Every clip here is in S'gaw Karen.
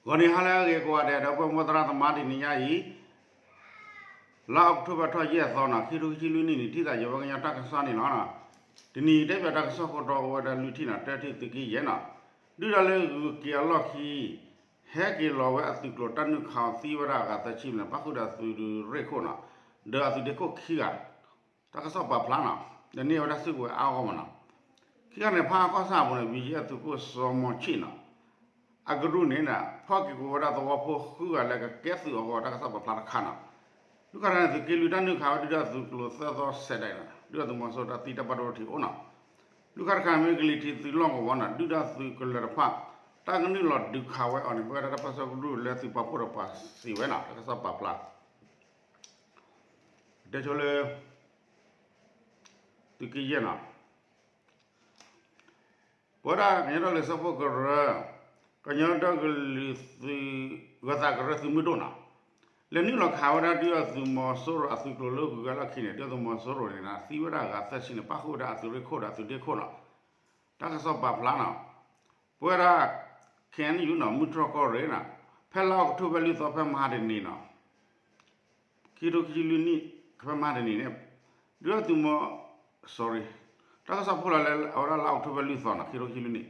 ဂီၤနံၤဟါလၢအဂ့ၤကိးဂၤဒဲး ဒီပုၢ်ဝဲၢ်မိၢ်သရၣ်သမါ တနံၤညါအံၤ လါအီးကထိဘၢၣ်ထီၣ်ယဲၢ်သီနီၤ ခံထိခံဆံလွံၢ်နံၣ်န့ၣ် ထံၣ်သးယဝဲကညီတၢ်ကစီၣ်န့ၣ်လီၤ. တနံၤအံၤတဲပၠးတၢ်ကစီၣ်ခိၣ်တီအိၣ်ဝဲဒၣ်လွံၢ်ထံၣ်နီၤ တၢထံၣ်သုးက့ယဲၢ်နီၤ ဒုၣ်ဒါလၢဂုၤက့ၤအလီၢ်ခံ ဟဲက့ၤလီၤဝဲအသုးကျိၤ တၢ်နုာ်ခးအီၤသံဝဲဒၣ်အဂၤသၢဆံန့ၣ် ပၣ်ဃုာ်ဒီးသုးရ့ၣ်ခိၣ်နီၤ ဒီးအသုးဒ့ခိၣ်ခံဂၤ တၢ်ကစီၣ်ပာ်ဖျါနီၤ ဒီးန့ၢ်ဝဲဒၣ်စုကဝဲၤအါဂီၢ်မးနီၤ ခံဂၤန့ၣ် ဖးအါကီၢ်ဆၣ်အပူၤန့ၣ် ဘံယဲၢ်သုးခိၣ်စီၤမီၤဆံၣ်နီၤ အကရူၢ်န့ၣ် ဖီၣ်က့ၤကွံာ်ဝဲဒၣ်သဝီဖိဃုဂၤလၢကကဲသုးအဂီၢ် တၢ်ကစီၣ်ပာ်ဖျါတခါနီၤ ဒုၣ်ဒါန့ၣ် သုးက့လွံၢ်တၢ်နုာ်ခးဝဲဒုၣ်ဒါသုးကျိၤသၢသီစဲးဒဲးနီၤ ဒုၣ်ဒါသုးမီၤစိရိၤတၢ်သံတၢ်ဘၣ်ဒိထီၣ်အိၣ်နီၤ ဒုက္ခတခါမ့ၢ်ကလံၤထံးသုးလီၢ်ကဝီၤနီၤ ဒုၣ်ဒါသုးကလၢၤတဖၣ် တၢ်ကနုာ်လီၤဒုးခးဝဲအီၤန့ၣ် ပဝဲဒၣ်တၢ်ပၢဆှၢကရူၢ်လၢသုးပာ်ဖှိၣ်ဒီးပှၤစံးဝဲနီၤ တၢ်ကစီၣ်ပာ်ဖျါ တဲဆိလၢ သုးက့ယဲၢ်နီၤ ပဝဲဒၣ်ကညီဒီကလုာ်စၢဖှိၣ်ကရၢ ကညီဒီကလုာ်သုး ဂၢၤသးကရၢသုးမုၢ်ဒိၣ်နီၤ လဲၤနုာ်လီၤခးဝဲဒၣ်ဒုၣ်ဒါသုးမီၤစိရိၤအသုးကျိၤလၢဂုၤက့ၤအလီၢ်ခံန့ၣ် ဒုၣ်ဒါသုးမီၤစိရိၤန့ၣ် သံဝဲဒၣ်အဂၤသၢဆံန့ၣ် ပၣ်ဃုာ်ဝဲဒၣ်အသုးရ့ၣ်ခိၣ်ဒီးအသုးဒ့ခိၣ်နီၤ တၢ်ကစီၣ်ပာ်ဖျါနီၤ ပဝဲဒၣ် ခ့ၣ်အဲၣ်ယူၣ်နီၤ မုၢ်တြီၢ်ကီၢ်ရ့ၣ်နီၤ ဖဲလါအီးကထိဘၢၣ်လွံၢ်သီဖဲမဟါတနံၤနီၤ ခံထိခံဆံလွံၢ်နံၣ် ဖဲမဟါတနံၤန့ၣ် ဒုၣ်ဒါသုးမီၤ sorry တၢ်ကစီၣ်ဖိလီၤလၢအဝဲဒၣ်လါအီးကထိဘၢၣ်လွံၢ်သီနီၤ ခံထိခံဆံလွံၢ်နံၣ်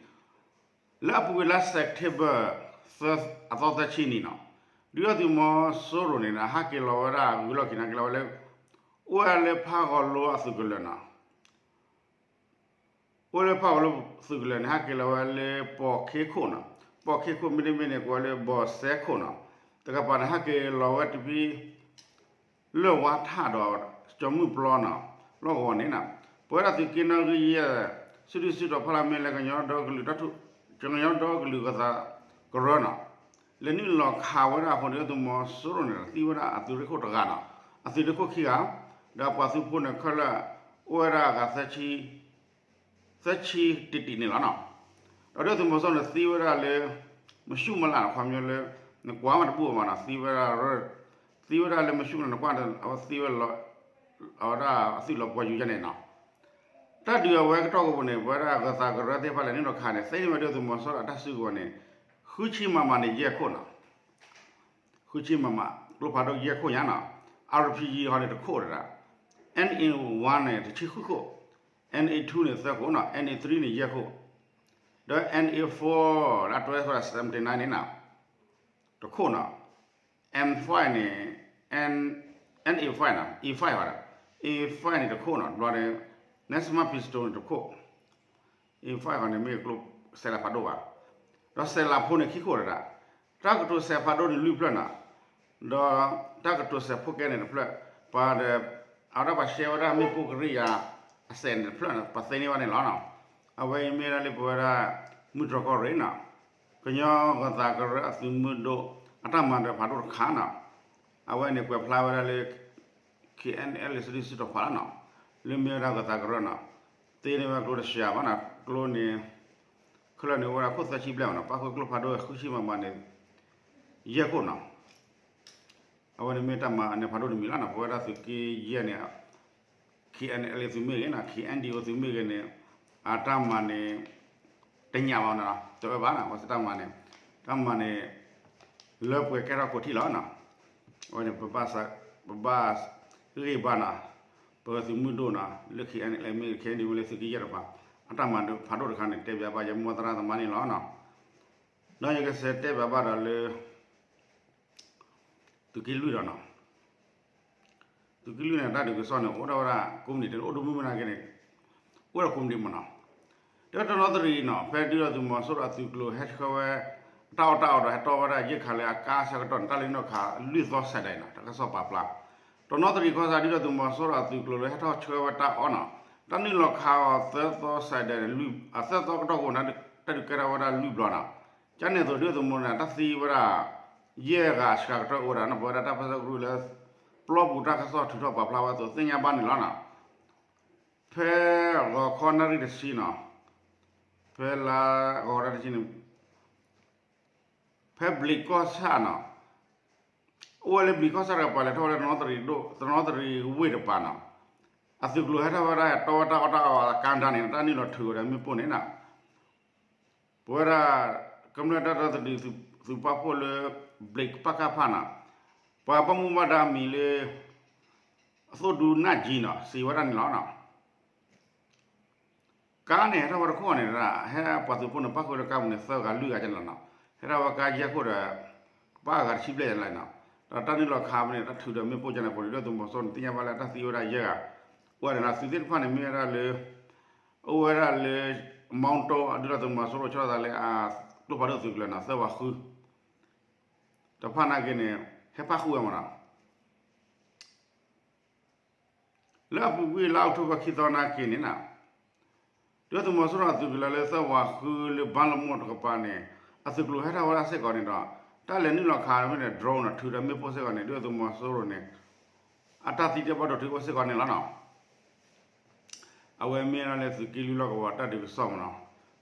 လၢအပူၤကွံာ်လါ September အသီသၢဆံနံၤနီၤ ဒုၣ်ဒါသုးမီၤစိရိၤန့ၣ် ဟးက့ၤလီၤဝဲဒၣ်ဂုၤလီၢ်ခံန့ၣ် က့ၤလီၤဝဲလၢ အိၣ်ဝဲဒၣ်လၢဖးဂီၤလိအသုးကလၢၤနီၤ အိၣ်လၢဖးဂီၤလိသုးကလၢၤန့ၣ် ဟးက့ၤလီၤဝဲလၢပီၢ်ခ့ခိၣ်နီၤ ပီၢ်ခ့ခိၣ်မ့တမ့ၢ်န့ၣ် ကိးဝဲလၢဘီၢ်စဲခိၣ်နီၤ တကပၤန့ၣ် ဟးက့ၤလီၤဝဲတဘ့ၣ် လၢၢ်ဝါထၣ်ဒီး ကၠီၤမုၢ်ပျီနီၤ လီၢ်ကဝီၤန့ၣ်နီၤ ပဝဲဒၣ်သုးက့နီၣ်ဂံၢ်ယဲၢ် စုဒုၣ်စုတီၤဖီလာ်မ့ၢ်လၢကညီဒီကလုာ်တၢ်ထူၣ် ကညီဒီကလုာ်ဂၢၤသးကရၢနီၤ လဲၤနုာ်လီၤခးဝဲဒၣ်အဃိန့ၣ် ဒုၣ်ဒါသုးမီၤစိရိၤန့ၣ် သံဝဲဒၣ်အသုးရ့ၣ်ခိၣ်တဂၤနီၤ အသုးရ့ၣ်ခိၣ်ခံဂၤ ဒီးပှၤသုးဖိန့ၣ်ခဲလၢာ် အိၣ်ဝဲဒၣ်အဂၤသၢဆံ သၢဆံတံၢ်တံၢ်န့ၣ်လီၤနီၤ ဒီးဒုၣ်ဒါသုးမီၤစိရိၤန့ၣ် သံဝဲဒၣ်လၢ မဆူၣ်မလၢ်နီၤ ခီပညီလၢ နကွၢ်မးတဘူၣ်အီၤဘၣ်နီၤ သံဝဲဒၣ် သံဝဲဒၣ်လၢမဆူၣ်မလၢ် နကွၢ် အဝဲသံဝဲ အဝဲဒၣ်အသွံၣ်လီၤပှီၤယူၤယဲန့ၣ်နီၤ တၢ်ဒုးအဝဲကတီၢ်ကပူၤန့ၣ် ပဝဲဒၣ်ဂၢၤသးကရၢသ့ၣ်တဖၣ်လဲၤနုာ်လီၤခးန့ၣ် သ့န့ၢ်ဝဲဒုၣ်ဒါသုးမီၤစိရိၤအတၢ်စုကဝဲၤန့ၣ် ဃုဆံမမန့ၣ် ယဲၢ်ခိၣ်နီၤ ဃုဆံမမ ကျိဖးဒိၣ်ယဲၢ်ခိၣ်ညါနီၤ အါရ်ပံယံၤဟီန့ၣ်တခိၣ်တဒၣ် အ့ၣ်အ့ၣ်ဝၣ်န့ၣ် တဆံဃုခိၣ် အ့ၣ်အ့ၣ်ထူန့ၣ် သၢခိၣ်နီၤ အ့ၣ်အ့ၣ်သရံန့ၣ် ယဲၢ်ခိၣ် ဒီး အ့ၣ်အ့ၣ်ဖီၣ် လၢတွဲဃီ seventy nine န့ၣ်နီၤ တခိၣ်နီၤ M five န့ၣ် N, N A five နီၤ A five ဘၣ်ဒီး A five န့ၣ်တခိၣ်နီၤ ဘျီန့ၣ် Nexsmart pistol န့ၣ်တခိၣ် A five ဃီန့ၣ်မ့ၢ်ကျိ စဲးလၤဖးဒိၣ်ဘၣ် ဒီးစဲးလၤဖိန့ၣ်ခံခိၣ်တဒၣ် တၢ်ကတိၤစဲးဖးဒိၣ်န့ၣ်လွံၢ်ဖျၢၣ်နီၤ ဒီးတၢ်ကတိၤစဲးဖိကဲန့ၣ်တဖျၢၣ် ပှၤဒီး အဝဲဒၣ်ပှၤရှဲဝဲဒၣ်မ့ၣ်ပိၢ်ကရံၣ်ယၤ အစဲးန့ၣ်တဖျၢၣ် ပှၤသ့န့ၢ်ဘၣ်န့ၣ်လီၤနီၤ အဝဲအံၤမ့ၢ်ဒၣ်လၢပဝဲဒၣ် မုၢ်တြီၢ်ကီၢ်ရ့ၣ်နီၤ ကညီဂၢၤသးကရၢအသုးမုၢ်ဒိၣ် အတၢ်မၤဒီးဖးဒိၣ်တခါနီၤ အဝဲန့ၣ်ကွဲးဖျါဝဲဒၣ်လၢ K N L A စုဒုၣ်စုတီၤဖီလာ်နီၤ လၢမ့ၢ်ဝဲဒၣ်ဂၢၤသးကရၢနီၤ သ့န့ၢ်ဝဲကျိတစှၤဘၣ်နီၤ ကျိန့ၣ် ခဲလၢာ်န့ၣ်အိၣ်ဝဲဒၣ်ခိၣ်သၢဆံဘျဲၣ်နီၤ ပၣ်ဃုာ်ကျိဖးဒိၣ်ဃုဆံမမန့ၣ် ယဲၢ်ခိၣ်နီၤ အဝဲန့ၣ်မ့ၢ်တၢ်မၤန့ၢ်ဖးဒိၣ်တမံၤလီၤနီၤ ပဝဲဒၣ်သုးက့ယဲၢ်န့ၣ် K N L A သုးမ့ၢ်ဂ့ၤနီၤ K N D O သုးမ့ၢ်ဂ့ၤန့ၣ် အတၢ်မၤန့ၣ် တညၣ်ဘၣ်နီၤ တအၢဘၣ်နီၤ ပတၢ်မၤန့ၣ် တၢ်မၤန့ၣ် လၢပှဲၤကဲထီၣ်ကိးထံၣ်လီၤနီၤ အဝဲန့ၣ် ပဘၣ် ပဘၣ်ဂ့ၢ်ဘၣ်နီၤ ပသုးမုၢ်ဒိၣ်နီၤ လၢ K N L A မ့ၢ်ဂ့ၤ K N D O မ့ၢ်ဂ့ၤ လၢသုးက့ယဲၢ်တပၤ အတၢ်မၤဖးဒိၣ်တခါန့ၣ် တဲဘၣ်ယမိၢ်သရၣ်သမါန့ၣ်လီၤနီၤ ဒီးယကစံးတဲဘၣ်ဘၣ်ဒီးလၢ သုးက့လွံၢ်ဒီးနီၤ သုးက့လွံၢ်န့ၣ် တၢ်ဒုးကစီၣ်န့ၣ် အိၣ်ဒၣ်ဝဲဒၣ်ကိးမုၢ်နံၤ အိၣ်ဒိၣ်မုၢ်မုၢ်နာ်က့န့ၣ် အိၣ်ဒီးကိးမုၢ်နံၤမနီၤ ဒီးတနီသရံၣ်နီၤ ဖဲဒုၣ်ဒါသုးမီၤစိရိၤအသုးကျိၤဟဲဆှၢဝဲ တၢ်အီၣ်တၢ်အီဒီးဟဲတီဝဲဒၣ်ယဲၢ်ခါလၢအကါဆၢကတီၢ်န့ၣ် တၢ်လၢနုာ်ခးလွံၢ်သီစဲးဒဲးနီၤ တၢ်ကစီၣ်ပာ်ဖျါ တနီသရံၣ်ခီစး ဒုၣ်ဒါသုးမီၤစိရိၤအသုးကျိၤလၢဟဲထီၣ်ဆှၢဝဲတၢ်အီၣ်နီၤ တၢ်နုာ်လီၤခးအီၤသၢသီစဲးဒဲးန့ၣ် အသၢသီကတီၢ်ကိးန့ၣ် တၢ်ဒုးကဲထီၣ်ဝဲဒၣ်လွံၢ်ဘျီနီၤ ကန့ၣ်အသိးဒုၣ်ဒါသုးမီၤန့ၣ် တၢ်သံဝဲဒၣ် ယဲၢ်ဂၤအစှၤကတၢၢ်အိၣ်ဝဲဒၣ်နီၤ ပဝဲဒၣ်တၢ်ပၢဆှၢကရူၢ်လၢ ပျီပူၤတၢ်ကစီၣ်ထုးထီၣ်ပာ်ဖျါဝဲအသိးသ့ၣ်ညါဘၣ်န့ၣ်လီၤနီၤ ဖဲဂီၤခီနၣ်ရံၣ်တဆံနီၤ ဖဲလါဂီၤခီတဆံန့ၣ် ဖဲဘျံးကီၢ်ဆၣ်နီၤ အိၣ်ဝဲလၢဘျံးကီၢ်ဆၣ်တကပၤ လဲၤထီၣ်ဝဲလၢတနီသရံၣ်ဒိၣ် တနီသရံၣ်ဝ့ၢ်တပၤနီၤ အသုးကျိၤဟဲထီၣ်ဝဲဒၣ်တီဝဲတၢ်အီၣ်တၢ်အီအကါဒါန့ၣ် တၢ်နုာ်လီၤထုးဝဲဒၣ်မ့ၣ်ပိၢ်န့ၣ်နီၤ ပဝဲဒၣ် ကမျၢၢ်တၢ်ဒီသဒၢသုးပာ်ဖှိၣ်လၢ ဘျံးပၣ်ကၣ်ဖၣ်နီၤ, ပှၤဘၣ်မူဘၣ်ဒါမံၤလၢ အသိၣ်ဒူနၢ်ကၠံနီၤ စံးဝဲဒၣ်န့ၣ်လီၤ. ကါန့ၣ် ဟဲထီၣ်ဝဲတခိၣ်န့ၣ် ဟဲပှၤသုးဖိန့ၣ် ပၣ်ဃုာ်လၢကါပူၤန့ၣ် သၢဂၤလွံၢ်ဂၤကန့ၣ်လီၤနီၤ, ဟဲထီၣ်ဝဲကါယဲၢ်ခိၣ်ဒီး ပၣ်ဂၤတဆံဘျဲၣ်ယဲၢ်လီၤနီၤ, ဒီးတၢ်နုာ်လီၤခးဖဲန့ၣ် တၢ်ထုးဒီးမ့ၣ်ပိၢ်ကန့ၣ် ပှၤဒုၣ်ဒါသုးမီၤစိရိၤန့ၣ် သ့ၣ်ညါဘၣ်လၢတၢ်သံဝဲဒၣ်ယဲၢ်ဂၤ, အိၣ်ဝဲဒၣ်နီၤ သုးသ့ၣ်တဖၣ်န့ၣ် မ့ၢ်ဝဲဒၣ်လၢ အိၣ်ဝဲဒၣ်လၢ မီတီၢ် ဒုၣ်ဒါသုးမီၤစိရိၤဆီၣ်လီၤသးလၢအကျိဖးဒိၣ်သုးကလၢၤနီၤ သၢဝးဃု တဖၣ်နာ်က့န့ၣ် ဟဲပၣ်ဃုာ်ဝဲမးနီၤ. လၢအပူၤကွံာ်လါအီးကထိဘၢၣ်ခံသီနာ်က့န့ၣ်နီၤ ဒုၣ်ဒါသုးမီၤစိရိၤအသုးကလၢၤလၢသၢဝးဃုလၢဘၣ်လမီၢ်တကပၤန့ၣ် အသုးကျိၤဟဲထီၣ်ဝဲဒၣ်စ့ၢ်ကီးန့ၣ်ဒီး တၢ်လဲၤနုာ်လီၤခးဖဲန့ၣ် drone နီၤ ထုးဒီးမ့ၣ်ပိၢ်စ့ၢ်ကီးန့ၣ် ဒုၣ်ဒါသုးမီၤစိရိၤန့ၣ် အတၢ်သံတၢ်ဘၣ်ဒိဘၣ်ထံးအိၣ်စ့ၢ်ကီးန့ၣ်လီၤနီၤ. အဝဲမ့ၢ်ဒၣ်လၢသုးက့လွံၢ်လီၢ်ကဝီၤတၢ်ဒုးကစီၣ်မးနီၤ,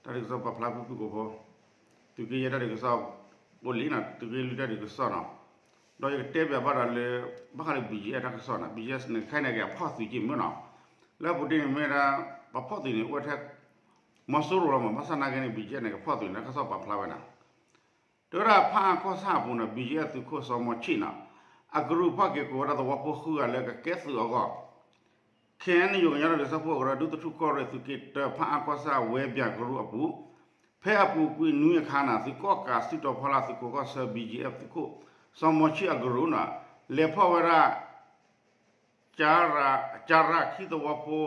တၢ်ဒုးကစီၣ်ပာ်ဖျါဖုၣ်ဖုၣ်ကိာ်ဖိ, သုးက့ယဲၢ်တၢ်ဒုးကစီၣ် အိၣ်လံနီၤ သုးက့လွံၢ်တၢ်ဒုးကစီၣ်နီၤ, ဒီးယကတဲပၠးဘၣ်ဒီးလၢ ဘၣ်ဃးလၢ ဘံၣ်ကၠံၣ်အဲၣ် တၢ်ကစီၣ်နီၤ ဘံၣ်ကၠံၣ်အဲၣ် န့ၣ် ခဲအံၤန့ၣ်က့ၤအဖီၣ်သုးက့မ့ၢ်နီၤ, လၢအပူၤတ့ၢ်န့ၣ်မ့ၢ်ဒၣ် ပှၤဖီၣ်သုးန့ၣ် အိၣ်ထဲ မီၤစိရိၤလီၤမး ဘၣ်ဆၣ်နာ်က့န့ၣ် ဘံၣ်ကၠံၣ်အဲၣ် န့ၣ် ကဖီၣ်သုးန့ၣ် တၢ်ကစီၣ်ပာ်ဖျါဝဲနီၤ တဲဝဲဒၣ်ဖၣ်အါကီၢ်ဆၣ်အပူၤန့ၣ် ဘံၣ်ကၠံၣ်အဲၣ်သုးခိၣ်စီၤမီၤဆံၣ်နီၤ, အကရူၢ်ဖီၣ်က့ၤကိးဝဲဒၣ်သဝီဖိဃုဂၤလၢကကဲသုးအဂီၢ်, ခဲအံၤန့ၣ် ယိၤကညီတၢ်ဒုးကစီၣ်ဖိအကရၢ ဒူသထူၣ်ကီၢ်ရ့ၣ်သုးက့တၢ ဖၣ်အါကီၢ်ဆၣ်ဝဲပၠးကရူၢ်အပူၤ, ဖဲအပူၤကွံာ်နွံအခါန့ၣ် သုးကီၣ်ကးစုတီၤဖီလာ်သုးခိးကီၢ်ဆၢ ဘံၣ်ကၠံၣ်အဲၣ် သုးခိၣ်စီၤမီၤဆံၣ်အကရူၢ်နီၤ, လဲၤဖီၣ်ဝဲဒၣ် ကၠရၣ်ခံသဝီဖိ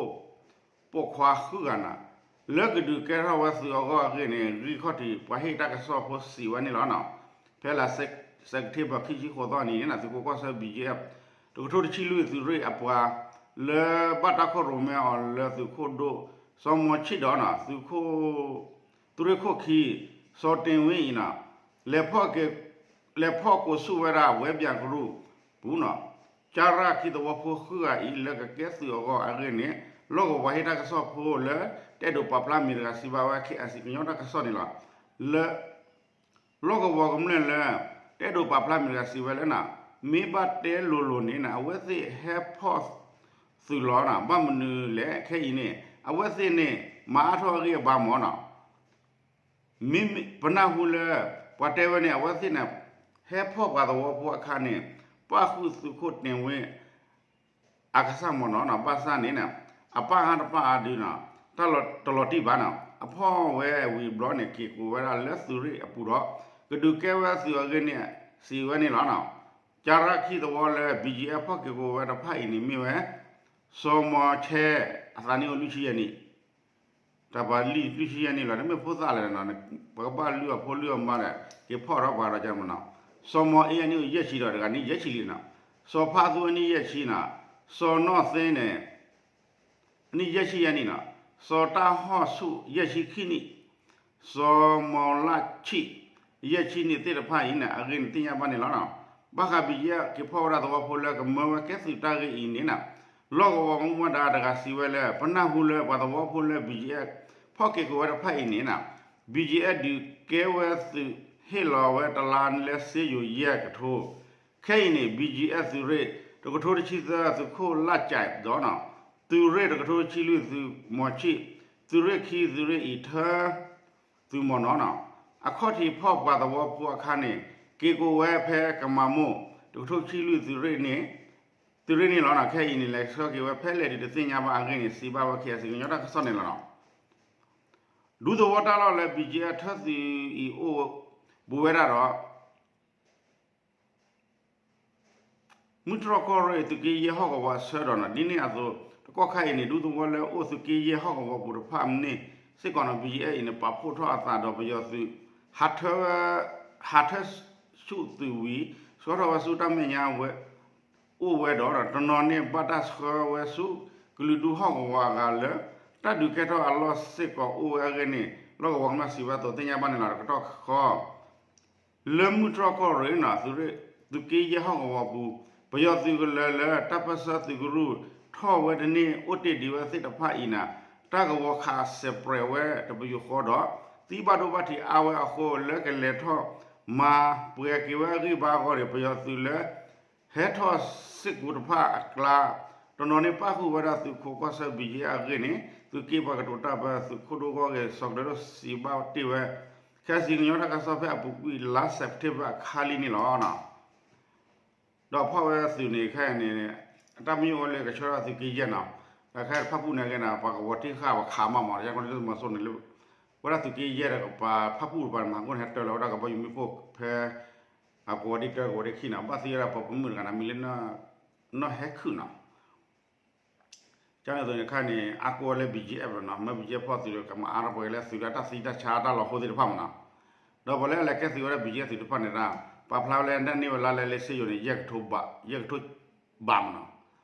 ပိာ်ခွါဃုဂၤနီၤ, လၢကဒုးကဲထီၣ်ဝဲသုးအဂီၢ်အဂ့ၢ်န့ၣ် ဂံၢ်ခီၣ်ထံးပှၤဟ့ၣ်တၢ်ကစီၣ်ဖိစံးဝဲန့ၣ်လီၤနီၤ. ဖဲလါစဲးပထ့ဘၢၣ် ခံဆံဃိးသီအနံၤန့ၣ် သုးခိးကီၢ်ဆၢ ဘံၣ်ကၠံၣ်အဲၣ် တကထိတဆံလွံၢ်သုးရ့ၣ်အပှၤ လၢဘၣ်တၢ်ခိၣ်ရိၣ်မဲအီၤလၢသုးခိၣ်ဒိၣ် စီၤမီၤဆံၣ်ဒီးနီၤ သုးရ့ၣ်ခိၣ်ခံ စီၤတ့ၢ်ဝ့အံၤနီၤ လဲၤဖီၣ်က့ၤ လဲၤဖီၣ်ကိးဆူၣ်ဝဲဒၣ်ဝဲပၠးကရူၢ်ပူၤနီၤ, ကၠရၣ်ခံသဝီဖိဃုဂၤအံၤ လၢကကဲသုးအဂီၢ်အဂ့ၢ်န့ၣ် လီၢ်ကဝီၤဟ့ၣ်တၢ်ကစီၣ်ဖိလၢ တအဲၣ်ဒိးပာ်ဖျါမံၤတဂၤစံးဘၣ်ဝဲ ခ့ၣ်အဲၣ်စံၣ် ကညီတၢ်ကစီၣ်န့ၣ်လီၤ. လၢ လီၢ်ကဝီၤကမျၢၢ်လၢ တအဲၣ်ဒိးပာ်ဖျါမံၤတဂၤစံးဝဲလၢနီၤ, မ့ၢ်ဘၣ်တဲလိၤလိၤန့ၣ်နီၤ အဝဲသ့ၣ်ဟဲဖီၣ်သုးလီၤနီၤ, ဘၣ်မနုၤလဲၣ် ခဲအံၤန့ၣ် အဝဲသ့ၣ်န့ၣ် မၤအါထီၣ်အဂံၢ်အဘါမးနီၤ မ့မ့ၢ်ပနၢ်ဟူလၢ ပှၤတဲဝဲန့ၣ် အဝဲသ့ၣ်န့ၣ် ဟဲဖီၣ်ပှၤသဝီဖိအခါန့ၣ် ပၣ်ဃုာ်သုးခိၣ်တ့ၢ်ဝ့ အကစၢ်မ့ၢ်နီၤနီၤ ဘၣ်ဆၣ်န့ၣ် အပၣ်အါတပၣ်အါဒုနီၤ တၢ်လီၤတလီၤတံၢ်ဘၣ်နီၤ အဖီၣ်ဝဲဝံၤဘျီန့ၣ် က့ၤကိးဝဲဒၣ်လၢသုးရ့ၣ်အပူၤဒီး ကဒုးကဲဝဲသုးအဂ့ၢ်န့ၣ် စံးဝဲန့ၣ်လီၤနီၤ. ကၠရၣ်ခံသဝီလၢ ဘံၣ်ကၠံၣ်အဲၣ် ဖီၣ်က့ၤကိးဝဲတဖၣ်အံၤန့ၣ်မ့ၢ်ဝဲ စီၤမီၤဆဲ အသးနံၣ်အိၣ်လွံၢ်ဆံယဲၢ်နံၣ် တၢ်ပှၤလံၢ်လွံၢ်ဆံယဲၢ်နံၣ်လီၤ တမ့ၢ်ဖိသၣ်လဲၣ်နီၤ ပကဘၣ်လုၢ်အီၣ်ဖိလုၢ်အီၣ်မါဒီး က့ၤဖီၣ်ထီၣ်ပှၤဒီးကမ့ၢ်နီၤ. စီၤမီၤအ့အနံၣ်အိၣ်ယဲၢ်ဆံဒီး တဂၤနံၣ်ယဲၢ်ဆံလံနီၤ. စီၤဖါသူအနံၣ်ယဲၢ်ဆံနီၤ. စီၤနီၢ်သ့န့ၣ် အနံၣ်ယဲၢ်ဆံယဲၢ်နံၣ်နီၤ. စီၤတၢ်ဟီၣ်ဆူၣ်ယဲၢ်ဆံခံနံၣ် စီၤမီၤလၢ်ဆံၣ် ယဲၢ်ဆံနံၣ်သ့ၣ်တဖၣ်အံၤန့ၣ် အဂ့ၢ်န့ၣ်သ့ၣ်ညါဘၣ်န့ၣ်လီၤနီၤ. ဘၣ်ဃးဘံၣ်ကၠံၣ်အဲၣ်က့ၤဖီၣ်ဝဲဒၣ်သဝီဖိလၢကမၢဝဲကဲသုးတၢ်ဂ့ၢ်အံၤန့ၣ်နီၤ လီၢ်ကဝီၤမူဘၣ်ဒါတဂၤစံးဝဲလၢ ပနၢ်ဟူလၢပှၤသဝီဖိလၢ ဘံၣ်ကၠံၣ်အဲၣ် ဖီၣ်က့ၤကိးဝဲတဖၣ်အံၤန့ၣ်နီၤ ဘံၣ်ကၠံၣ်အဲၣ် ဒုးကဲဝဲသုးဟ့ၣ်လီၤဝဲတလါလၢစ့ယိၤယဲၢ်ကထိ ခဲအံၤန့ၣ် ဘံၣ်ကၠံၣ်အဲၣ် သုးရ့ၣ် တကထိတဆံသၢ သုးခိၣ်လၢ်ကၠဲးဒီးနီၤ သုးရ့ၣ် တကထိတဆံလွံၢ် သုးမီၤဆံၣ် သုးရ့ၣ်ခံ သုးရ့ၣ်အံၤထၢ သုးမီၤနီၤနီၤ အခီၣ်ထံးဖီၣ်ပှၤသဝီဖိအခါန့ၣ် က့ၤကိးဝဲဖဲကမၤမိၢ် တကထိခံလွံၢ် သုးရ့ၣ်န့ၣ် သုးရ့ၣ်န့ၣ်လီၤနီၤ. ခဲအံၤန့ၣ် လဲၤဆှၢက့ၤဝဲဖဲလဲၣ်ဒုးတသ့ၣ်ညါဘၣ်အဂ့ၢ်န့ၣ် စံးဘၣ်ဝဲ ခ့ၣ်အဲၣ်စံၣ် ကညီတၢ်ကစီၣ်န့ၣ်လီၤနီၤ. ဒူသဝီတၢ်လီၢ်လၢ ဘံၣ်ကၠံၣ်အဲၣ် ထၢသုးအံၤအိၣ်ဘူးဝဲဒၣ်ဒီး မုၢ်တြီၢ်ကီၢ်ရ့ၣ် သုးက့ယဲၢ်ဟီၣ်ကဝီၤအဆၢဒီးနီၤ ဒ်န့ၣ်အသိး တကီၢ်ခါအံၤန့ၣ် ဒူသဝီလၢအိၣ်သုးက့ယဲၢ်ဟီၣ်ကဝီၤပူၤတဖၣ်မ့ၢ်စ့ၢ်ကီးနီၤ ဘံၣ်ကၠံၣ်အဲၣ်အံၤန့ၣ် ပာ်ဖှိၣ်ထီၣ်အသးဒီးပယီၤသုး ဟးထၢ ဟးထၢဆူၣ်သုးဝံၤ ဆှၢထီၣ်ဝဲဆူတၢ်မဲာ်ညါဝဲ အိၣ်ဝဲဒီး တနီၤန့ၣ်ဘၣ်တၢ်ဆှၢဝဲဆူ ကလုာ်ဒူၣ်ဟီၣ်ကဝီၤအဂၤလၢ တၢ်ဒုးကဲထီၣ်အလီၢ်စ့ၢ်ကီးအိၣ်ဝဲအဂ့ၢ်န့ၣ် လီၢ်ကဝီၤကမျၢၢ်စံးဝဲအသိးသ့ၣ်ညါဘၣ်န့ၣ်လီၤ. တကတီၢ်ဃီ လၢမုၢ်တြီၢ်ကီၢ်ရ့ၣ်နီၤ သုးရ့ၣ် သုးက့ယဲၢ်ဟီၣ်ကဝီၤပူၤ ပယီၤသုးကလၢၤလၢ တၢ်ပၢၢ်ဆၢသုးကရူၢ် ထီၣ်ဝဲတန့ၢ် အိၣ်တ့ၢ်ဒံးဝဲသ့ၣ်တဖၣ်အံၤန့ၣ် တၢ်ကဝီၤခးစဲးပြဲးဝဲတပယူာ်ဃီဒီး သံဘၣ်ဒိဘၣ်ထံးအါဝဲအဃိ လၢကလဲၤထီၣ်မၤပှဲၤက့ၤဝဲအဂံၢ်ဘါအဂီၢ်န့ၣ် ပယီၤသုးလၢ ဟဲထီၣ်စ့ၢ်ကီးတဖၣ်အကျါ တနီၤန့ၣ်ပၣ်ဃုာ်ဝဲဒၣ်သုးခိးကီၢ်ဆၢ ဘံၣ်ကၠံၣ်အဲၣ် အဂ့ၢ်န့ၣ် သုးက့ပှၤကတိၤတၢ်ပၢ သုးခိၣ်ဒိၣ်ဂီၢ်ဂ့ၢ် စီၤကတၢၢ်ဒိၣ်စံးဘၣ်တ့ၢ်ဝဲ ခဲစံၣ်ကညီတၢ်ကစီၣ်ဖဲအပူၤကွံာ်လါ September အခါလံန့ၣ်လီၤ. ဒီးဖီၣ်ဝဲသုးန့ၣ်ခဲအံၤန့ၣ် တၢ်မ့ၢ်အိၣ်လၢကဆှၢထီၣ်သုးက့ယဲၢ်နီၤ, ဒီးခဲအံၤတဖၣ်ပူၣ်န့ၣ်က့ၤနီၤ ပှၤကဝီၤတံၢ်ဃာ်ပှၤခးမးမး တၢ်ကီလၢသုးမီၤစိရိၤန့ၣ်လၢ ဝဲဒၣ်သုးက့ယဲၢ်ဒီးပှၤဖၣ်ပူၣ်တပၤန့ၣ် မၤဟးဂီၢ်န့ၣ် ဟဲတၢလီၤဝဲဒၣ်ကဘီယူၤမ့ၣ်ပိၢ်ဖဲ အကဝီၤဒ့တၢကဝီၤဒ့ခံနီၤ ဘၣ်သံဝဲဒၣ်ပှၤပိာ်မုၣ်တဂၤန့ၣ် မံၤလၢ နီၢ်ဟဲခုၣ်နီၤ ကန့ၣ်အသိးန့ၣ်ခါန့ၣ် အါကိးဝဲလၢ ဘံၣ်ကၠံၣ်အဲၣ်ဖ် နီၤ, မ့ၢ် ဘံၣ်ကၠံၣ်အဲၣ်ဖ် ဖီၣ်သုးဒီး ကမၤအါထီၣ်ပှဲၤလၢသုးလၢတၢ်သံတၢ်ဆါ တၢ်လီၤဟိသ့ၣ်တဖၣ်မးနီၤ, ဒီးပှၤလၢအလဲၤကဲသုးဝဲဒၣ် ဘံၣ်ကၠံၣ်အဲၣ်ဖ် သုးတဖၣ်န့ၣ်ဒၣ် ပာ်ဖျါဝဲလၢ ဒ်န့ၢ်ဝဲလါလဲလၢစ့ယိၤန့ၣ် ယဲၢ်ကထိဘး, ယဲၢ်ကထိဘးမးနီၤ,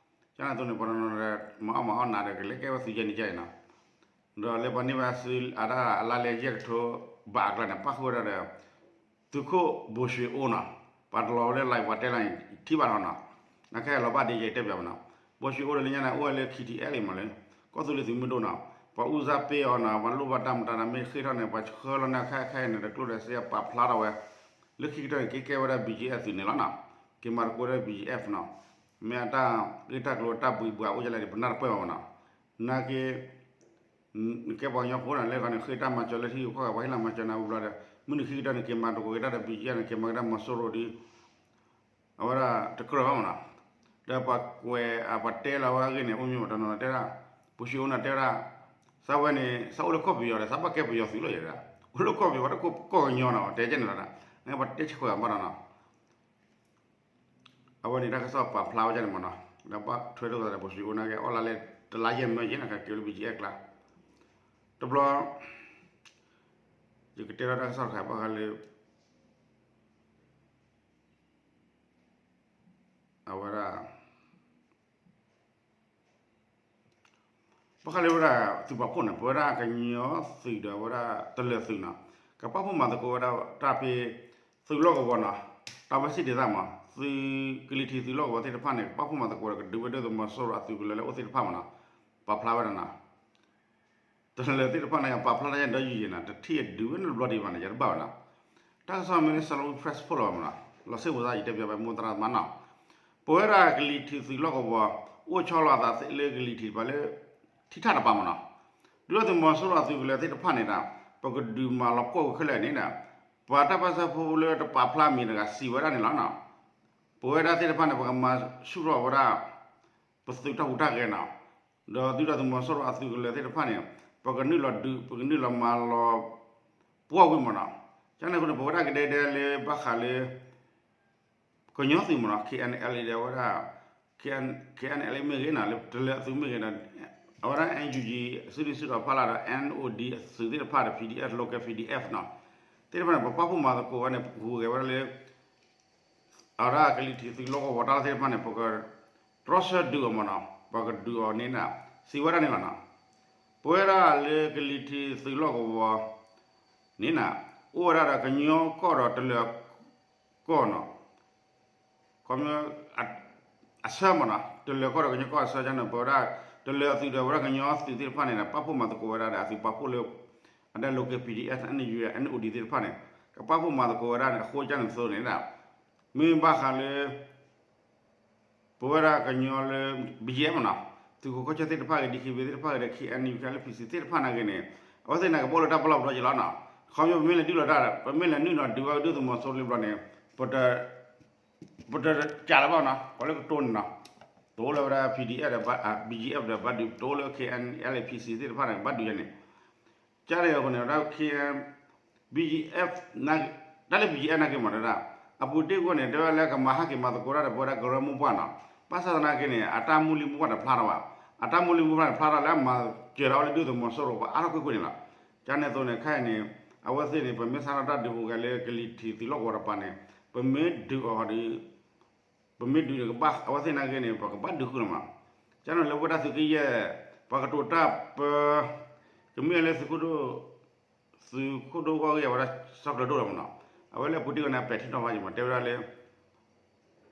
ကန့ၣ်အသိးန့ၣ် ပှၤနီၤနီၤဒီး မၤအီၣ်မၤအီၣ်နၤဒီး ကလဲၤကဲဝဲသုးယဲၢ်န့ၣ်ကန့ၣ်နီၤ ဒီးလၢပှၤန့ၢ်ဘၣ်စုအတၢ်အလါလဲယဲၢ်ကထိဘးအကျါန့ၣ် ပၣ်ဃုာ်ဝဲဒၣ်ဒီး သုးခိၣ်ဘိၣ်ၡွ့အိၣ်နီၤ, ပှၤတလီၤဝဲလၢ live ပှၤတဲလီၤန့ၣ် ထံၣ်ဘၣ်ထီၣ်နီၤ, နခဲအံၤလီၤဘၣ်ဒ်ယတဲပၠးမးနီၤ, ဘိၣ်ၡွ့အိၣ်ဒီးလၢညါန့ၣ် အိၣ်ဝဲလၢ KTLA မးလၢ ကီၢ်သူလ့ၤသုးမုၢ်ဒိၣ်နီၤ, ပှၤအူစၢ်ပ့ၢ်အီၤနီၤ, ပှၤလိၣ်ဘၣ်တၢ်မတၤတၢ်မ့ၢ်ဃ့ထီၣ်န့ၣ် ပှၤဆှၢလီၤန့ၣ် ခဲခဲအံၤန့ၣ် တကျိၣ်ဒီးစ့ပာ်ဖျါထီၣ်ဝဲ, လၢခံကတၢၢ်န့ၣ် က့ၤကဲဝဲဒၣ် ဘံၣ်ကၠံၣ်အဲၣ်ဖ် သုးန့ၣ်လီၤနီၤ, က့ၤမၤသကိးဝဲဒၣ် ဘံၣ်ကၠံၣ်အဲၣ်ဖ် နီၤ, မ့ၢ်အတၢ်ဂ့ၢ်တၢ်ကျိၤတၢ်ဘှံးဘှါအိၣ်ဒ်လဲၣ်န့ၣ် ပနၢ်တပၢၢ်ဘၣ်မးနီၤ, နာ်က့ နကဲပှၤကညီဖိန့ၣ် လၢခီန့ၣ် ဃ့တၢ်မၤစၢၤလၢထံဂုၤကီၢ်ဂၤ ပှၤဟ့ၣ်လီၤမၤစၢၤနၤဝံၤဘျီဒီး မုၢ်နံၤခံကတၢၢ်န့ၣ် က့ၤမၤသကိးက့ၤတၢ်ဒီး ဘံၣ်ကၠံၣ်အဲၣ်ဖ် န့ၣ် က့ၤမၤက့ၤတၢ်မီၤစိရိၤဒီး အဝဲဒၣ်တကြၢးဘၣ်မးနီၤ, ဒီးပှၤကွဲး ပှၤတဲလီၤဝဲအဂ့ၢ်န့ၣ် အိၣ်မ့ၢ်မးတနီၤတဲဒၣ်, ဘိၣ်ၡွ့အိၣ်န့ၣ်တဲဝဲဒၣ်, စးဝဲန့ၣ် စးအိၣ်လၢကီၢ်ပယီၤဒီး စးဘၣ်ကဲပယီၤသုးလီၤယဲဒၣ်, အိၣ်လၢကီၢ်ပယီၤ ဘၣ်တကီၢ်ကညီနီၤ တဲကဲန့ၣ်လီၤဒၣ်, နပှၤတဲဆဲးခွဲးဘၣ်နီၤနီၤ အဝဲန့ၣ်တၢ်ကစီၣ်ပာ်ဖျါဝဲဒ်န့ၣ်မးနီၤ, ဒီးဘၣ်ထွဲလိာ်သးဒီး ဘိၣ်ၡွ့အိၣ်န့ၣ်က့ၤ အီၣ်လါလဲတလါယဲၢ်မၢယဲၢ်န့ၣ် ကဲလၢ ဘံၣ်ကၠံၣ်အဲၣ်ဖ် အကျါ, တဘျီ ယကတဲထီၣ်တၢ်ကစီၣ်တခါ ဘၣ်ဃးလၢ အဝဲဒၣ် ဘၣ်ဃးလၢဝဲဒၣ်သုးပာ်ဖှိၣ်န့ၣ် ပဝဲဒၣ်ကညီသုးဒီးဝဲဒၣ်တလၢၤသုးနီၤ, ကပာ်ဖှိၣ်မၤသကိးဝဲဒၣ်တၢ်ဖဲ သုးလီၢ်ကဝီၤနီၤ, တၢ်ဝဲစံၣ်ဒသးမး သုးကလံၤထံးသုးလီၢ်ကဝီၤသ့ၣ်တဖၣ်န့ၣ် ကပာ်ဖှိၣ်မၤသကိးဒီး ကဒုးဝဲဒၣ်သုးမီၤစိရိၤအသုးကလၢၤလၢအိၣ်သ့ၣ်တဖၣ်မးနီၤ, ပာ်ဖျါဝဲဒၣ်နီၤ တလၢၤသ့ၣ်တဖၣ်န့ၣ် ပာ်ဖျါတၢ်ယဲၢ်ဒီးယံာ်ယံာ်နီၤ, တထံၣ်အဒုးဝဲန့ၣ်တဘျီဒံးဘၣ်န့ၣ် ယတဘၣ်ဘၣ်နီၤ, တၢ်ကစီၣ်မ့ၢ်လၢ Salween Press ဖိလီၤမးနီၤ, လီၤစ့ၣ်ဝဲသး ယတဲပၠးဝဲမိၢ်သရၣ်မးနီၤ, ပဝဲဒၣ်ကလံၤထံးသုးလီၢ်ကဝီၤ အိၣ်ဆီလီၤအသးလၢကလံၤထံးတပၤလၢ ထံထၣ်တပၤမးနီၤ, ဒုၣ်ဒါသုးမီၤစိရိၤအသုးကလၢၤသ့ၣ်တဖၣ်န့ၣ်ဒီး ပကဒုးမၤလီၤပှီၢ်ဝံၤခဲလၢာ်န့ၣ်ဒီး ပှၤတၢ်ပၢၢ်ဆၢဖိလၢတပာ်ဖျါမံၤတဂၤစံးဝဲဒၣ်န့ၣ်လီၤနီၤ, ပဝဲဒၣ်သ့ၣ်တဖၣ်န့ၣ် ပကမၤဆူၣ်ထီၣ်ဝဲဒၣ် ပသုးတၢ်ဟူးတၢ်ဂဲၤနီၤ, ဒီးဒုၣ်ဒါသုးမီၤစိရိၤအသုးကလၢၤသ့ၣ်တဖၣ်န့ၣ် ပကနုာ်လီၤဒုး ပကနုာ်လီၤမၤလီၤပှီၢ်ဝံၤမးနီၤ, ကန့ၣ်အဃိန့ၣ် ပဝဲဒၣ်ကဒဲကဒဲလၢဘၣ်ဃးလၢ ကညီသုးမးနီၤ KNLA ဒီးဝဲဒၣ် KNLA မ့ၢ်ဂ့ၤနီၤ လၢတလၢၤအသုးမ့ၢ်ဂ့ၤဒီး အဝဲဒၣ် NUG စုဒုၣ်စုတီၤဖီလာ်ဒီး NOD အသုးသ့ၣ်တဖၣ်ဒီး PDF local PDF နီၤ သ့ၣ်တဖၣ်န့ၣ် ပပာ်ဖှိၣ်မၤသကိးဝဲန့ၣ် ပဟူးဂဲၤဝဲဒၣ်လၢ အဝဲဒၣ်ကလံၤထံးသုးလီၢ်ကဝီၤတၢ်လီၢ်သ့ၣ်တဖၣ်န့ၣ် ပကတြီဆၢဒုးအီၤမးနီၤ ပကဒုးအီၤန့ၣ် စံးဝဲဒၣ်န့ၣ်လီၤနီၤ, ပဝဲဒၣ်လၢကလံၤထံးသုးလီၢ်ကဝီၤန့ၣ် အိၣ်ဝဲဒၣ်ဒီးကညီကီၢ်ဒီးတလၢၤကီၢ်နီၤ ခီ အဆၢမးနီၤ တလၢၤကီၢ်ဒီးကညီကီၢ်အဆၢကန့ၣ် ပဝဲဒၣ် တလၢၤအသုးဒီးဝဲဒၣ်ကညီသုးသ့ၣ်တဖၣ်န့ၣ်ဒီး ပာ်ဖှိၣ်မၤသကိးဝဲဒၣ်ဒီးအသုးပာ်ဖှိၣ်လၢ အဒၣ် local PDF NUG NOD သ့ၣ်တဖၣ်န့ၣ် ကပာ်ဖှိၣ်မၤသကိးဝဲဒၣ်န့ၣ် အဃိကန့ၣ်သိးန့ၣ်ဒီး မ့ၢ်ဘၣ်ဃးလၢ ပဝဲဒၣ်ကညီလၢ ဘံယဲၢ်မးနီၤ သုးခိးကီၢ်ဆၢသ့ၣ်တဖၣ်ဂ့ၤ DKBA သ့ၣ်တဖၣ်ဂ့ၤဒီး KNU KNLA PC သ့ၣ်တဖၣ်နာ်က့န့ၣ် အဝဲသ့ၣ်န့ၣ် ကဘၣ်အိၣ်လၢတၢ်ပလီၢ်ပဒီယဲၢ်လီၤနီၤ. ခီဖျိပမ့ၢ်လဲၤဒုးလီၤတၢ် ပမ့ၢ်လဲၤနုာ်လီၤဒုးဝဲဒုၣ်ဒါသုးမီၤစိရိၤလံဘျီန့ၣ် ပတ ပတကးလၢၤဘၣ်နီၤ ပှၤလၢကတိၤန့ၣ်နီၤ တအိၣ်လၢဝဲဒၣ် PDF ဒီး BGF ဒီးဘၣ်ဒုး တအိၣ်လၢ KNLA PC သ့ၣ်တဖၣ်န့ၣ် ဘၣ်ဒုးယဲန့ၣ် ကန့ၣ်အဃိန့ၣ် ဝဲဒၣ် BGF တၢ်လၢ BGF နာ်က့မးတဒၣ် အပူၤတ့ၢ်ကွံာ်န့ၣ် တဲဝဲလၢကမၤဟးက့ၤမၤသကိးတၢ်ဒီးပဝဲဒၣ်ကရၢမိၢ်ပှၢ်နီၤ. ဘၣ်ဆၣ်သနာ်က့န့ၣ် အတၢ်မူလံမူပှၢ်တဖျါထီၣ်ဘၣ်. အတၢ်မူလံမူပှၢ်န့ၣ် ဖျါထီၣ်လၢအမၤစၢၤထီၣ်ဝဲလၢဒုၣ်ဒါသုးမီၤစိရိၤပှၤအါထီၣ်ကွ့ၢ်ကွ့ၢ်န့ၣ်လီၤ. ကန့ၣ်အသိးန့ၣ် ခဲအံၤန့ၣ် အဝဲသ့ၣ်န့ၣ် ပမ့ၢ်စးထီၣ်တၢ်ဒုးဟူးဂဲၤလၢကလံၤထံးသုးလီၢ်ကဝီၤတပၤန့ၣ် ပမ့ၢ်ဒုးအီၤဒီး ပမ့ၢ်ဒုးန့ၣ်ကဘၣ် အဝဲသ့ၣ်နာ်က့န့ၣ် ပကဘၣ်ဒုးဃုာ်လီၤမး. ကန့ၣ်လၢပဝဲဒၣ်သုးက့ယဲၢ် ပှၤကတိၤတၢ်ပၢ ကမ့ၢ်လၢသုးခိၣ်ဒိၣ် သုးခိၣ်ဒိၣ်ဂီၢ်ဂ့ၢ်အဝဲဒၣ် စီၤကျၢၤဒိၣ်လီၤမးနီၤ. အဝဲလၢအပူၤတ့ၢ်ဝဲန့ၣ် အပဲာ်ထံနီၤဖးယံၤမး တဲဝဲဒၣ်လၢ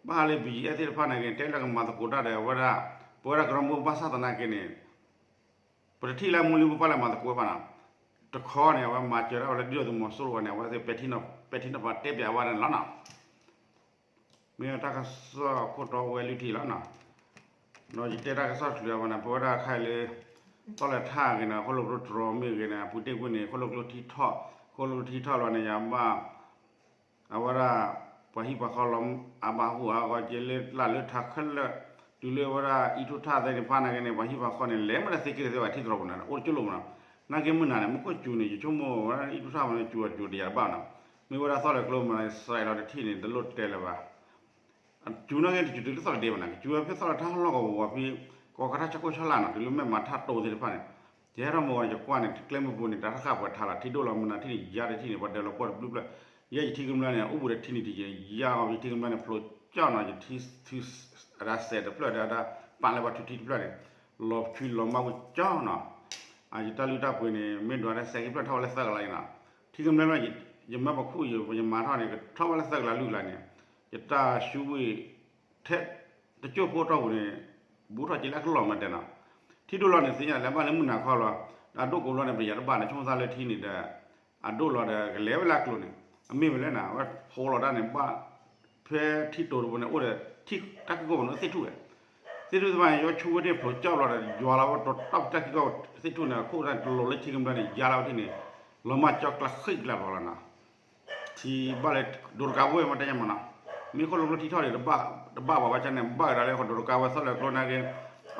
ဘၣ်ဃးလၢ BGF သ့ၣ်တဖၣ်နာ်က့ တဲလၢကမၤသကိးတၢ်ဒီးအဝဲဒၣ် ပဝဲဒၣ်ကရၢမိၢ်ပှၢ်ဘၣ်ဆၣ်သနာ်က့န့ၣ် ပတထံၣ်လၢမူလံမူပှၢ်လၢမၤသကိးဝဲဘၣ်နီၤ. တခီန့ၣ် အဝဲမၤစၢၤဒၣ်ဝဲလၢဒုၣ်ဒါသုးမီၤစိရိၤဝဲန့ၣ် အဝဲသ့ၣ်ပဲာ်ထံနီၤ ပဲာ်ထံနီၤဖးတဲပၠးဝဲဒၣ်န့ၣ်လီၤနီၤ. မ့ၢ်တၢ်ကစီၣ်ခိၣ်တီဝဲလွံၢ်ထံၣ်လီၤနီၤ. ဒီးယတဲတၢ်ကစီၣ်တချုးအဝဲန့ၣ် ပဝဲဒၣ်ခဲအံၤလၢ သီၣ်လဲၤထၣ်ဂ့ၤန့ၣ် ဃိၣ်လိာ်ကျိတြီမ့ၢ်ဂ့ၤန့ၣ် အပူၤတ့ၢ်ကွံာ်န့ၣ် ဃိၣ်လိာ်ကျိထံထီၣ် ဃိၣ်လိာ်ထံထီၣ်လီၤန့ၣ် ယဘၣ် အဝဲဒၣ် ပှၤဟံၣ်ပှၤဃီလီၤ အဘၣ်ဟူးအါဂီၢ် က့လၢလၢ်လၢထးခဲလၢာ် တုၤလၢဝဲဒၣ်အံၣ်ထူၣ်ထၣ်သ့ၣ်တဖၣ်နာ်က့န့ၣ် ပှၤဟံၣ်ပှၤဃီန့ၣ် လဲၤမ့ၢ်တသ့က့ၤသ့ဘၣ် ထံတရီပူၤန့ၣ် အိၣ်တကၠိလိာ်မနီၤ. နာ်က့မုၢ်နၤန့ၣ် မူခိၣ်စူၤန့ၣ် ယဆိကမိၣ်ဝဲဒၣ်အံၣ်ထူၣ်ထၣ်မနီၤ စူၤအစူၤတယၤတဘၣ်နီၤ. မ့ၢ်ဝဲဒၣ်သီၣ်လဲၤကျိမနီၤ စဲးလီၤတထံၣ်န့ၣ် တလိၣ်တဲလၢၤဘၣ် စူၤနာ်က့ တစူၤတုၤလၢသီၣ်လဲၤဒ့ဘၣ်နီၤ ကစူၤဝဲဖဲသီၣ်လဲၤထါဟီၣ်လီၢ်ကဝီၤဖဲ ကီၢ်ကထါဆၢကိၢ်ဆၢလာ်နီၤ တုၤလၢမဲၢ်မၤထၣ်တိၤသ့ၣ်တဖၣ်န့ၣ် ယဟဲထီၣ်မုၢ်ဂီၤန့ၣ် ယကွၢ်န့ၣ် ကျဲမုၢ်ပူၤန့ၣ် တၢ်တဃၣ်ပှဲၤထါလီၤ ထံဒိၣ်လီၤမနုၤထံၣ်န့ၣ် ယါဒီးထံၣ်န့ၣ် ပှၤဒၢးလီၤပှီၢ်တဘျုးဖျၢၣ် ယဲယထံကမျၢၢ်န့ၣ် အိၣ်ဘူးဒီးထံန့ၣ်တယံာ် ယါအီၤယထံကမျၢၢ်န့ၣ် ဖျိကၠီနီၤ ယထံ ထံ အဒၣ်စဲးတဖျၢၣ်ဒီးအဒၣ် ပာ်လၢပှၤထုးထံတဖျၢၣ်န့ၣ် လီၤဖှံလီၤမၢ်ဝံၤကၠီနီၤ အယတၢ်လုၢ်တၢ်ပှ့ၤန့ၣ် မ့ၢ်ဒွးဒၣ်စဲးခံဖျၢၣ်ထီၣ်ဝဲလၢသၢကလးအံၤနီၤ ထံကမျၢၢ် ယမၢပှၤခူၣ် ယမၤထီၣ်န့ၣ် ကထီၣ်ဝဲလၢသၢကလးလွံၢ်ကလးန့ၣ် ယတၢ်ဆူဝ့ၢ် ထဲတကၠိၢ်ဖိတီၢ်ပူၤန့ၣ် ဘူးထီၣ်က့ၤလၢအကလီၢ်မးတဲနီၤ ထံဒိၣ်လီၤန့ၣ် သ့ၣ်ညါလၢဘၣ်လၢမုၢ်နၤခီလီၤ အဒိၣ်ကိးလီၤန့ၣ် ပယၤတဘၣ်န့ၣ် ဆိကမိၣ်သးလၢထံန့ၣ်ဒီး အဒိၣ်လီၤဒီး ကလဲၤဝဲလၢအကျိၤန့ၣ် အမ့ၢ်ဝဲလဲၣ်နၤ အဝဲဖိလီၤတၢ်န့ၣ် ဘၣ် ဖဲထံတိၤတဘိန့ၣ် အိၣ်ဒီး ထံတၢ်ခံကိၢ်ပူၤန့ၣ် သ့ၣ်ထူၣ်ဝဲ သ့ၣ်ထူၣ်သ့ၣ်တဖၣ်န့ၣ် ယွၤဆူဝဲသ့ၣ်ဖျိးကၠီဘျီဒီး ယွၤလီၤဝဲတီၤတၢ်ခံကိၢ်သ့ၣ်ထူၣ်န့ၣ် အခိၣ်တၢ်တလိၤလၢထံကမျၢၢ်န့ၣ် ယါလီၤဝဲထံန့ၣ် လီၤမၢ်ကၠီကျါဃံးကျါလီၤလီၤနီၤ ထံဘၣ်လၢ ဒိတကးဝဲမ့ၢ်တဲညါမနီၤ မ့ၢ်ဃိၣ်လိာ်ကျိထံထီၣ်န့ၣ် တဘၣ်ဘၣ်ဝဲကန့ၣ် ဘၣ်ကဒါလၢဃိဒိတကးဝဲသီၣ်လဲၤကျိနာ်က့ အ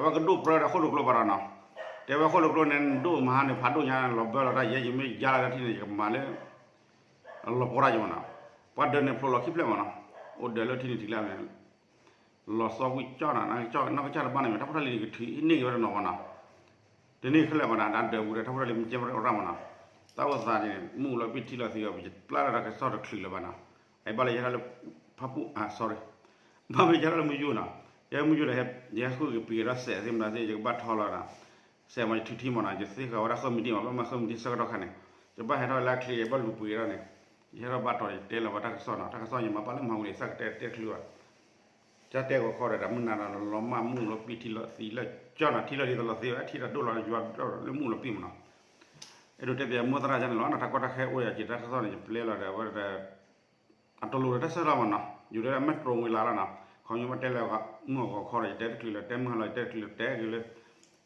ဝဲကဒိၣ်ပြၢဒီးဃိၣ်လိာ်ကျိဘၣ်ဒီးနီၤ တဲဝဲဃိၣ်လိာ်ကျိန့ၣ် ဒိၣ်မဟါန့ၣ် ဖးဒိၣ်ညါလီၤဘၢလီၤတၢ်ယဲ ယမ့ၢ်ယါလီၤလၢထံန့ၣ် ယကမၤလၢ လီၤပှီၢ်တၢ်ယမနီၤ ပှၤဒၢးန့ၣ်ဖျိးလီၤခံဖျၢၣ်မနီၤ အိၣ်ဒၢးလၢထံန့ၣ်ထံကျါန့ၣ် လီၤသီဝံၣ်ကၠီနီၤ နီၢ်ကစၢ်တဘၣ်န့ၣ်မ့ၢ် တၢ်ဖိတၢ်လံၤန့ၣ်ကထုးဟံးန့ၢ်က့ၤဝဲတနီၤမနီၤ တန့ၢ်ခဲလၢာ်ဘၣ်နီၤ ဒၢးဘူးဒီးတၢ်ဖိတၢ်လံၤမ့ၢ်ကဲမ့ၢ်အိၣ်ရၣ်မနီၤ တၢ်အိၣ်သးန့ၣ် မုၢ်လီၤပံာ်ထံလီၤသံအီၤ ပယပျၢ်လၢတၢ်ကစီၣ်တချုးလၢၤဘၣ်နီၤ အဘၣ်လၢယဟဲထီၣ်လၢ ဖးပူၣ် sorry ဘၣ်မ့ၢ်ယဟဲထီၣ်လၢမုၢ်ယူၢ်နီၤ ယဟဲမုၢ်ယူၢ်ဒီး ယဟဲဃုက့ၤပှ့ၤကဒီးစဲးသ့ၣ်မနုၤသ့ၣ် ယကဘၣ်ထီလီၤနီၤ စဲးမးယထုးထံမနီၤ ယသ့ဃာ်ဝဲဒၣ်ဃၢမံၤတံၢ်မး ဘၣ်မၤဃၢမံၤတံၢ်ဆၢကတီၢ်ခါန့ၣ် ယဘၣ်ဟဲထီၣ်လၢအချ့ ယဘၣ်လူၤပှ့ၤကဒီးန့ၣ် ယဟဲထီၣ်ဘၣ်တီၤယတဲလီၤဘၣ်တၢ်ကစီၣ်နီၤ တၢ်ကစီၣ်ယမၤပာ်လၢမၤဝံၤန့ၣ် သးကတဲတဲချုးဘၣ် ကတဲကီးခီဒီး တၢ်မုၢ်နၤနီၤ လီၤမၢ်မုၢ်လီၤပံာ်ထံလီၤသံလၢကၠီနီၤ ထံလီၤဒ်သိးလီၤသံဝဲ ထံတၢ်ဒိၣ်လီၤယွၤလၢမုၢ်လီၤပံာ်မနီၤ အဲၣ်ဒိးတဲပၠးမိၢ်သရၣ်ယါန့ၣ်လီၤ တၢ်ကီတၢ်ခဲအိၣ်ယၤက့ၤတၢ်ကစီၣ်န့ၣ် ယပျဲလီၤဒီးအဝဲဒီး အတလိၤဒီးတၢ်ဆၢလီၤမနီၤ ယူၤဒၣ်မ့ၢ်တြိဝံၤလၢ်လီၤနီၤ ခီမ့ၢ်ဘၣ်တဲလၢမုၢ်အဂီၤခီဒီး ယတဲတချုးလၢ တဲမုၢ်ဟါလီၤ ယတဲတချုးလၢ တဲက့ၤလၢ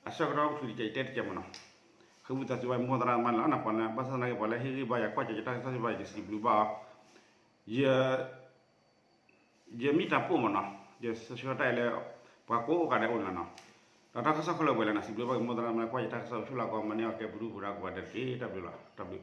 အဆၢကတီၢ်အိၣ်ချုးတကဲး ယတဲတကဲးမနီၤ ဃ့ဝံသးစူၤဝဲမိၢ်သရၣ်မါန့ၣ်လီၤ ပှၤလၢဘၣ်ဆၣ်သနာ်က့ ပှၤလၢဟ့ၣ်ဂံၢ်ဘါယၤ ကွၢ်ကၠီယတၢ်ကစီၣ်စံးဘၣ် ယစံးဘျုးဘၣ်အီၤ ယ ယမ့ၢ်တၢ်ပိၢ်မနီၤ ယဆှၢတၢ်အံၤလၢ ပှၤကိးဂၤဒဲးအိၣ်လီၤနီၤ ဒီးတၢ်ကစီၣ်ခဲလၢာ်ဝဲလၢနီၤ စံးဘျုးဘၣ်က့ၤမိၢ်သရၣ်မါလၢကွၢ်ယတၢ်ကစီၣ် ဆူၣ်လၢ်ကီးမၤန့ၢ်အီၤကဲပဒူပူၤဒီးကိးဂၤဒဲးတက့ၢ် တၢ်ဘျုးလီၤ တၢ်ဘျုး